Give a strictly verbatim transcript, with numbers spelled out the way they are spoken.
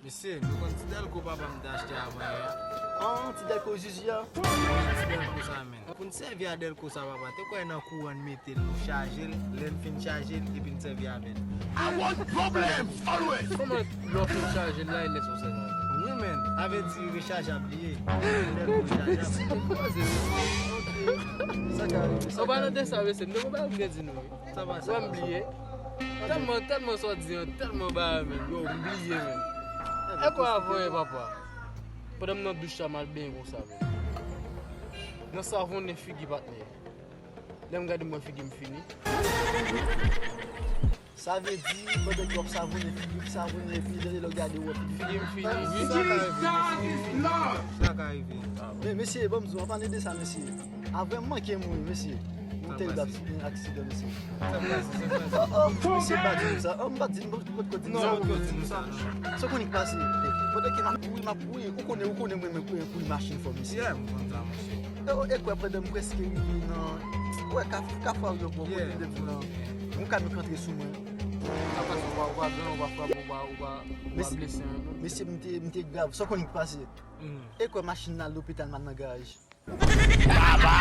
Mesye, nou konn ti dèlko papa m te achte avan yè a? An, ti dèlko Jiji a. Ti dèlko sa menm. Pou n sèvi a dèlko sa papa, te kwè nan kouran n mete l, nou chaje l, lè n fin chaje l, epi n sèvi avè l. I want problems always. Kòman lè w fin chaje l la, e lè sou sèl la? Wi menm, avè di rechajab li ye. Dèlko rechajab. Sa ka rive. An palan de sa, mesye, m te gon bagay m te di nou. Sa pa Wè sa. M bliye. Tèlman, tèlman sa w di an, tèlman bagay menm. Yo, m bliye menm. E kwa avan yè papa? Pandan m nan douch la, m al benyen konsa menm. Nan savonnen figi patnè. Lè m gade m wè figi m fini. Sa vle di, pandan ke w ap savonnen figi, w savonnen epi lè w gade w wè figi. Figi m fini. Wi, sa ka rive, mesye. Sa ka rive. Men mesye, ban m di w, an palan de sa mesye. Avan m manke mouri mesye. Yon tèl aksidan mesye. Sa pase, sa pase. Oh, oh, mesye m pa di nou sa. Oh, m pa di nou, m pa di nou sa. Non, ou di nou sa, non. Sa w konnen k pase. Pandan ke m ap kouri, m ap kouri. Ou konnen, ou konnen mwen, mwen kouri machin fò mesye. Yeah, m konn sa, monchè. E, e kwè pandan m prèske rive nan, wè, Kafou, Kafou Aryopò, kote de tou nan. Yon kamyon k antre sou mwen. Sa pase, ou pa, ou pa gran, ou pa frape, ou pa, ou pa, ou pa Mesye, blese an. Mesye, m te, m te grav. Sa w konnen k pase. E kwè machin nan lopital, m al nan garaj. Baba,